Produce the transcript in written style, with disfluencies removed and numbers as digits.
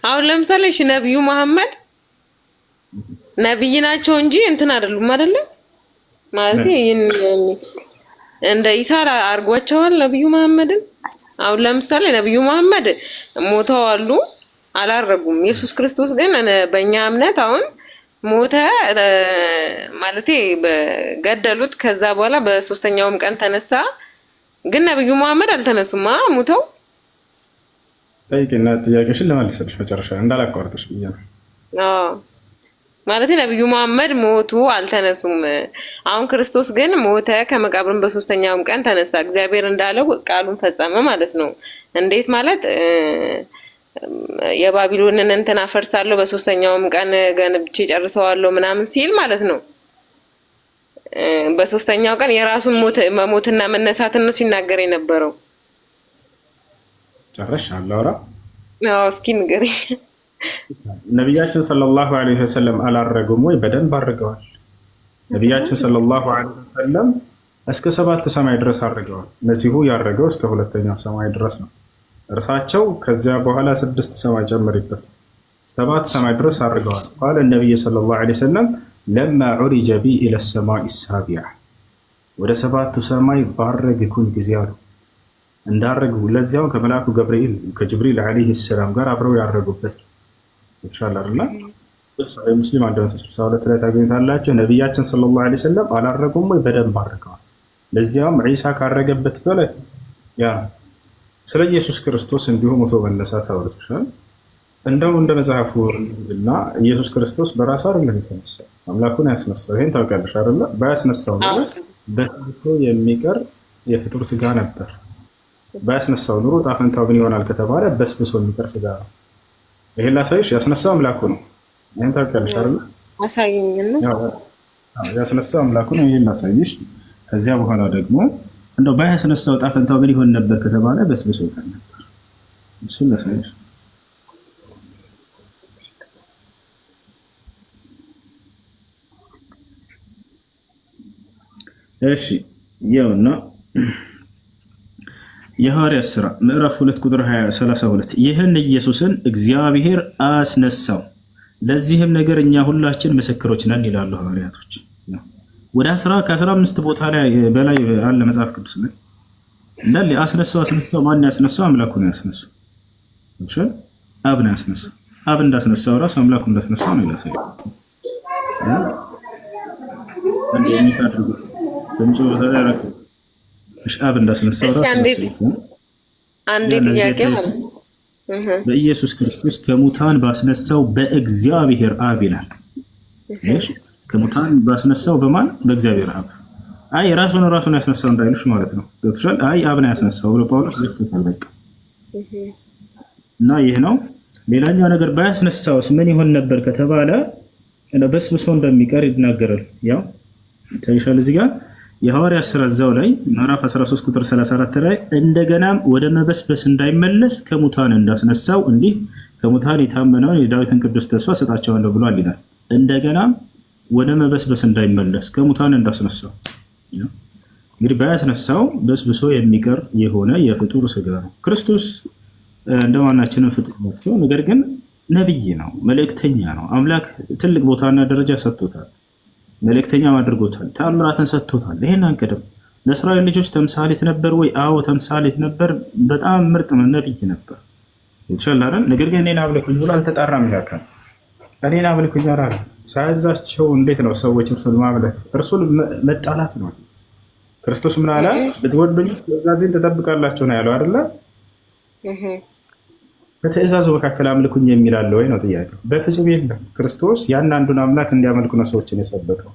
አሁን ለምሳሌ እሺ ነብዩ መሐመድ ነብይ ናቸው እንጂ እንትን አይደሉም፣ አይደለም ማለት ይህን እንደ ኢሳ አድርጓቸዋል ነብዩ መሐመድን። አሁን ለምሳሌ ነብዩ መሐመድ ሞተው አሉ፣ አላረጉም። ኢየሱስ ክርስቶስ ግን በእኛ እምነት አሁን ሞተ፣ ማለቴ ገደሉት። ከዛ በኋላ በሶስተኛውም ቀን ተነሳ። ግን ነብዩ መሐመድ አልተነሱማ ሞተው። ጠይቂና ጥያቄሽን ልመልስልሽ መጨረሻ እንዳላቋርጥሽ ብዬ ነው። አዎ፣ ማለት ነብዩ መሐመድ ሞቱ፣ አልተነሱም። አሁን ክርስቶስ ግን ሞተ፣ ከመቃብርም በሶስተኛውም ቀን ተነሳ። እግዚአብሔር እንዳለው ቃሉን ፈጸመ ማለት ነው። እንዴት ማለት የባቢሎንን እንትን አፈርሳለሁ በሶስተኛውም ቀን ገንብቼ ጨርሰዋለሁ ምናምን ሲል ማለት ነው። በሶስተኛው ቀን የራሱን ሞት መሞትና መነሳትን ነው ሲናገር የነበረው። ጨረሽ አላውራ? አዎ፣ እስኪ ንገሪኝ። ነቢያችን صلى الله عليه وسلم አላረጉም ወይ? በደንብ አድርገዋል። ነቢያችን صلى الله عليه وسلم እስከ ሰባት ሰማይ ድረስ አድርገዋል። መሲሁ ያረገው እስከ ሁለተኛው ሰማይ ድረስ ነው። እርሳቸው ከዚያ በኋላ ስድስት ሰማይ ጨምሪበት ሰባት ሰማይ ድረስ አድርገዋል። قال النبي صلى الله عليه وسلم لما عرج بي إلى السماء السابعة ወደ ሰባቱ ሰማይ ባረግኩኝ ጊዜ አሉ፣ እንዳረጉ ለዚያው ከመልአኩ ገብርኤል ከጅብሪል عليه السلام ጋር አብረው ያረጉበት ነው። የተሻለ አይደለ? ሰሒህ ሙስሊም 162 ላይ ታገኙታላችሁ። ነቢያችን صلى الله عليه وسلم አላረጉም ወይ? በደንብ አድርገዋል። ለዚያውም ዒሳ ካረገበት በላይ ያ ስለ ኢየሱስ ክርስቶስ እንዲሁ ሞቶ መነሳት አውርተሻል። እንደው እንደ መጽሐፉ እና ኢየሱስ ክርስቶስ በራሱ አይደለም የተነሳው፣ አምላኩን ያስነሳው። ይሄን ታውቂያለሽ አይደለ? ባያስነሳው ኑሮ በስብሶ የሚቀር የፍጡር ስጋ ነበር። ባያስነሳው ኑሮ ጣፈንታው ምን ይሆናል ከተባለ በስብሶ የሚቀር ስጋ ነው። ይሄን ላሳይሽ፣ ያስነሳው አምላኩ ነው። ይሄን ታውቂያለሽ አይደለ? አሳየኝና። ያስነሳው አምላኩ ነው። ይሄን ላሳይሽ። ከዚያ በኋላ ደግሞ እንደው ባያስነሳው ጣፈንታው ምን ይሆን ነበር ከተባለ በስብሶ ይቀር ነበር። እሱን ላሳይሽ። እሺ፣ ያውና የሐዋርያት ሥራ ምዕራፍ 2 ቁጥር 32፣ ይህን ኢየሱስን እግዚአብሔር አስነሳው፣ ለዚህም ነገር እኛ ሁላችን ምስክሮች ነን ይላሉ ሐዋርያቶች። ወደ ከ15 ቦታ ላይ በላይ አለ መጽሐፍ ቅዱስ ላይ እንዳለ አስነሳው አስነሳው። ማን ያስነሳው? አምላኩ ነው ያስነሳው። አብ ነው ያስነሳው። አብ እንዳስነሳው ራሱ አምላኩ እንዳስነሳው ነው ያሳያል። አብ እንዳስነሳው ራሱ አንዴ ጥያቄ ማለት ነው። በኢየሱስ ክርስቶስ ከሙታን ባስነሳው በእግዚአብሔር አብ ይላል። ከሙታን ባስነሳው በማን? በእግዚአብሔር አብ። አይ ራሱን ራሱን ያስነሳው እንዳይሉሽ ማለት ነው። ገብቶሻል? አይ አብ ነው ያስነሳው ብሎ ጳውሎስ ዘግቶታል። በቃ እና ይህ ነው። ሌላኛው ነገር ባያስነሳውስ ምን ይሆን ነበር ከተባለ በስብሶ እንደሚቀር ይናገራል። ያው ይታይሻል እዚህ ጋር የሐዋርያት ሥራ እዛው ላይ ምዕራፍ 13 ቁጥር 34 ላይ እንደገናም ወደ መበስበስ እንዳይመለስ ከሙታን እንዳስነሳው እንዲህ ከሙታን የታመነውን የዳዊትን ቅዱስ ተስፋ ሰጣቸዋለሁ ብሏል ይላል። እንደገናም ወደ መበስበስ እንዳይመለስ ከሙታን እንዳስነሳው፣ እንግዲህ ባያስነሳው በስብሶ የሚቀር የሆነ የፍጡር ስጋ ነው። ክርስቶስ እንደማናችንም ፍጡር ናቸው። ነገር ግን ነቢይ ነው፣ መልእክተኛ ነው። አምላክ ትልቅ ቦታና ደረጃ ሰጥቶታል። መልእክተኛም አድርጎታል። ተአምራትን ሰጥቶታል። ይሄን አንቀድም። ለእስራኤል ልጆች ተምሳሌት ነበር ወይ? አዎ ተምሳሌት ነበር። በጣም ምርጥ ነው፣ ነቢይ ነበር። ይቻላል። ነገር ግን እኔን አምልኩኝ ብሎ አልተጣራም። ያካል እኔን አምልኩኝ አላለም። ሳያዛቸው እንዴት ነው ሰዎች እርሱን ማምለክ? እርሱን መጣላት ነው። ክርስቶስ ምን አለ? ብትወዱኝ ትእዛዜን ትጠብቃላችሁ ነው ያለው አይደለ? ከትእዛዙ መካከል አምልኩኝ የሚል አለ ወይ ነው ጥያቄው። በፍጹም የለም። ክርስቶስ ያን አንዱን አምላክ እንዲያመልኩ ነው ሰዎችን የሰበከው።